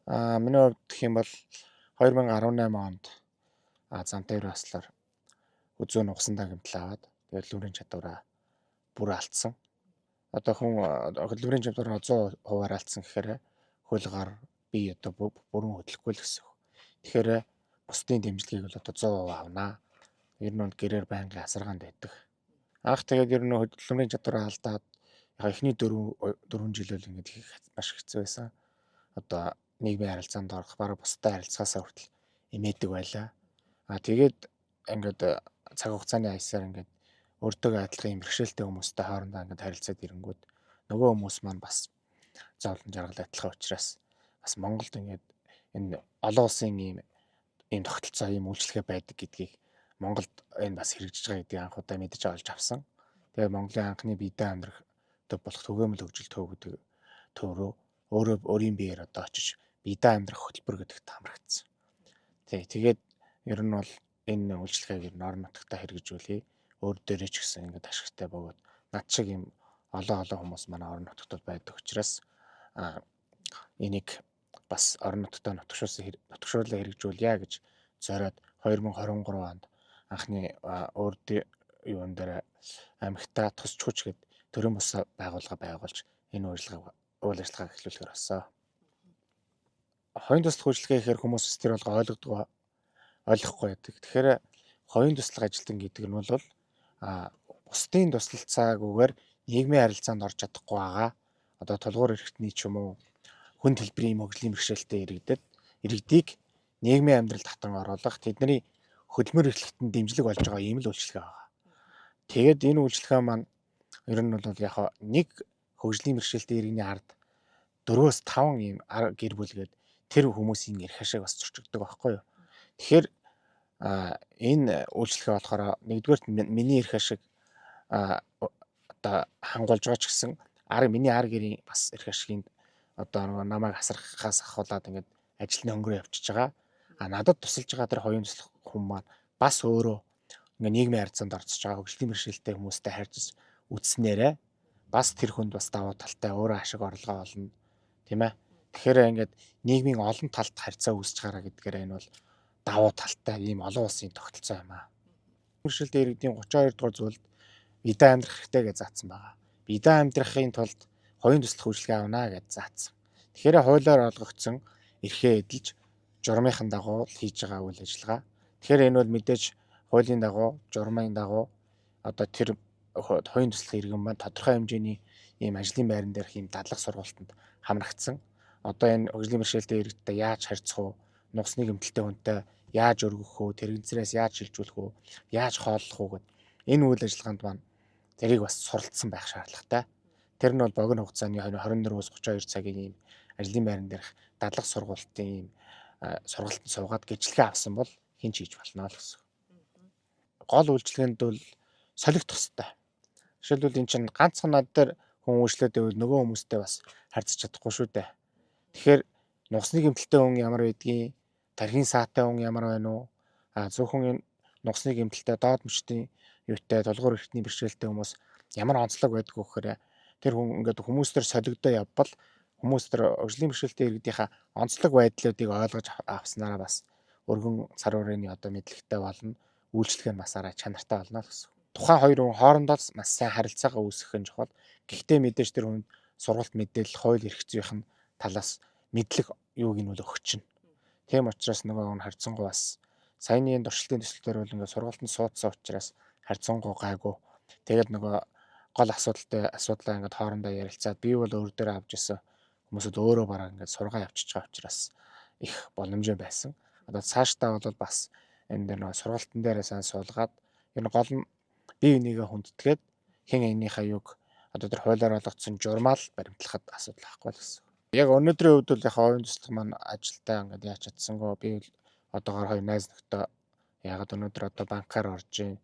Миний хувьд гэх юм бол 2018 онд зам тээврийн ослоор өзөө нугасандаа гэмтэл аваад тэгээд хөдөлмөрийн чадвараа бүр алдсан. Одоо хүн хөдөлмөрийн чадвараа 100%-аар алдсан гэхээр хөл гар бие одоо бүрэн хөдлөхгүй л гэсэн үг. Тэгэхээр бусдын дэмжлэгийг бол одоо 100% авнаа. Ер нь бол гэрээр байнгын асаргаанд байдаг. Анх тэгээд ер нь хөдөлмөрийн чадвараа алдаад яг эхний 4 жил бол ингээд их маш хэцүү байсан. Одоо нийгмийн харилцаанд орох, бараг бусдад харилцахаасаа хүртэл эмээдэг байлаа. Тэгээд ингээд цаг хугацааны аясаар ингээд өөртөөгөө адилхан юм бэрхшээлтэй хүмүүстэй хоорондоо ингээд харилцаад ирэнгүүт нөгөө хүмүүс маань бас зовлон жаргал адилхан учраас бас Монголд ингээд энэ олон улсын ийм тогтолцоо, ийм үйлчлэгээ байдаг гэдгийг Монголд энэ бас хэрэгжиж байгаа гэдгийг анх удаа мэдэж олж авсан. Тэгээд Монголын анхны биедээ амьдрах болох түгээмэл хөгжил төв гэдэг төв рүү өөрөө өөрийн биеэр одоо очиж биедээ амьдрах хөтөлбөр гэдэгт хамрагдсан. Тэгээд ер нь бол энэ үйлчлэгийг ер нь орон нутагтаа хэрэгжүүлье. Өөр дээрээ ч гэсэн ингээд ашигтай бөгөөд над шиг юм олон хүмүүс манай орон нутагт бол байдаг учраас энийг бас орон нутагтаа нутагшуулан хэрэгжүүлье гэж зориод 2023 онд анхны өөр юун дээр Амигта тусч хүч гэд төрийн бус байгууллага байгуулж энэ үйл ажиллагааг эхлүүлэхээр болсон. Хувийн туслах үйлчилгээ гэхээр хүмүүс тэр болго ойлгодгоо ойлгохгүй байдаг. Тэгэхээр хувийн туслах ажилтан гэдэг нь бол бусдын туслалцаагүйгээр нийгмийн харилцаанд орж чадахгүй байгаа. Одоо тулгуур эрхтний ч юм уу хүн төлбөрийн хөгжлийн бэрхшээлтэй иргэдийг нийгмийн амьдралд татан оруулах, тэдний хөдөлмөр эрхлэлтэнд дэмжлэг болж байгаа ийм л үйлчилгээ байгаа. Тэгээд энэ үйлчилгээ маань ер нь бол яг нэг хөгжлийн бэрхшээлтэй иргэний ард 4-5 ийм гэр бүл гээд тэр хүмүүсийн эрх ашиг бас зөрчигдөг байхгүй юу. Тэгэхээр энэ үйлчилгээ болохоор нэгдүгээрт миний эрх ашиг одоо хангуулж байгаа ч гэсэн миний ар гэрийн бас эрх ашигын одоо нөгөө намайг асархахаас ахуулаад ингээд ажилтны хөнгөрөө явчихж байгаа. Надад тусалж байгаа тэр хоёрын туслах хүн маань бас өөрөө ингээд нийгмийн харилцаанд орцож байгаа хөгжлийн бэрхшээлтэй хүмүүстэй харьцаж үзснээрээ бас тэр хүнд бас давуу талтай өөрөө ашиг орлогоо олно, тийм ээ. Тэгэхээр ингээд нийгмийн олон талд харьцаа үүсэж гараа гэдгээр энэ бол давуу талтай ийм олон улсын тогтолцоо юм аа. Бэрхшээлтэй иргэдийн 32 дугаар зүйлд бидээ амьдрах хэрэгтэй гэж заасан байгаа. Бидээ амьдрахын тулд хувийн туслах үйлчилгээ авна гэж заасан. Тэгэхээр хуулиар олгогдсон эрхээ эдэлж журмынхан дагуу хийж байгаа үйл ажиллагаа. Тэгэхээр энэ бол мэдээж хуулийн дагуу, журмын дагуу одоо тэр хувийн туслах иргэн маань тодорхой хэмжээний ийм ажлын байран дээрх ийм дадлаг сургалтанд хамрагдсан. Одоо энэ хөгжлийн бэрхшээлтэй иргэдтэй яаж харьцах уу, нугасны гэмтэлтэй хүнтэй яаж өргөх үү, тэрэгцрээс яаж шилжүүлэх үү, яаж хооллох уу гэд энэ үйл ажиллагаанд маань тэрийг бас суралцсан байх шаардлагатай. Тэр нь бол богино хугацааны 24-өөс 32 цагийн ийм ажлын байран дээрх дадлаг сургалтын ийм сургалтанд суугаад гэрчлэгээ авсан бол хэн ч хийж болно л гэсэн. Гол үйлчилгээнд бол солигдох хэрэгтэй. Жишээлбэл энэ чинь ганцхан над дээр хүн үйлчлээд байвал нөгөө хүмүүстэй бас харьцаж чадахгүй шүү дээ. Тэгэхээр нугасны гэмтэлтэй хүн ямар байдгийг, тархийн саатай хүн ямар байна уу? Зөвхөн энэ нугасны гэмтэлтэй доод мөчтийн юутай тулгуур эрхтний бэрхшээлтэй хүмүүс ямар онцлог байдгүй гэхээр тэр хүн ингээд хүмүүс төр солигдоо явбал хүмүүс төр хөгжлийн бэрхшээлтэй иргэдийнхаа онцлог байдлуудыг ойлгож авснараа бас өргөн цар хүрээний одоо мэдлэгтэй болно, үйлчлэг нь бас арай чанартай болно л гэсэн. Тухайн хоёр хүн хоорондоо маш сайн харилцаагаа үүсгэх нь чухал. Гэхдээ мэдээж тэр хүнд сургалт мэдээлэл, хууль эрх зүйн талаас мэдлэг юуг нь бол өгчнө. Тийм учраас нөгөө хүн харьцангуй бас саяны энэ туршилтын төсөл дээр бол ингээд сургалтанд суудсан учраас харьцангуй гайгүй. Тэгээд нөгөө гол асуудалтай асуудлаа ингээд хоорондоо ярилцаад би бол өөр дээр авч исэн хүмүүсүүд өөрөө бараг ингээд сургаа явчихж байгаа учраас их боломжтой байсан. Одоо цаашдаа бол бас энэ дээр нөгөө сургалтын дээрээ сайн суулгаад ер нь гол нь бие бинийгээ хүндэтгээд хэн энэнийхээ юг одоо тэр хуулиар олгогдсон журмаал баримтлахад асуудал байхгүй л гэсэн. Яг өнөөдрийн хувьд бол яг оюун туслах маань ажилдаа ингээд яаж чадсангүй би бол одоогоор хоёр найз нөхдөд ягаад өнөөдөр одоо банкар орж ийн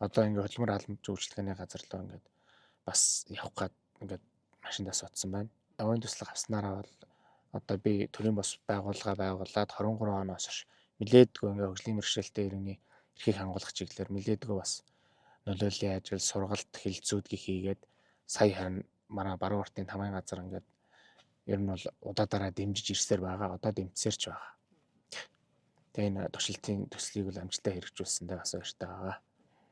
одоо ингээд хөдөлмөр халамж үйлчилгээний газар руу ингээд бас явах гад ингээд машиндаа суудсан байна. Оюун туслах авснараа бол одоо би төрийн бус байгууллага байгуулад 23 оноос хойш нилээдгүй ингээд хөгжлийн бэрхшээлтэй иргэний эрхийг хангуулах чиглэлээр нилээдгүй бас нөлөөллийн ажил, сургалт, хэлцүүдгийг хийгээд сая харин манай баруун уртын тамгын газар ингээд Ер нь бол удаадаараа дэмжиж ирсээр байгаа. Одоо дэмжсээр ч байгаа. Тэгээ энэ туршилтын төслийг бол амжилттай хэрэгжүүлсэндээ бас баяртай байгаа.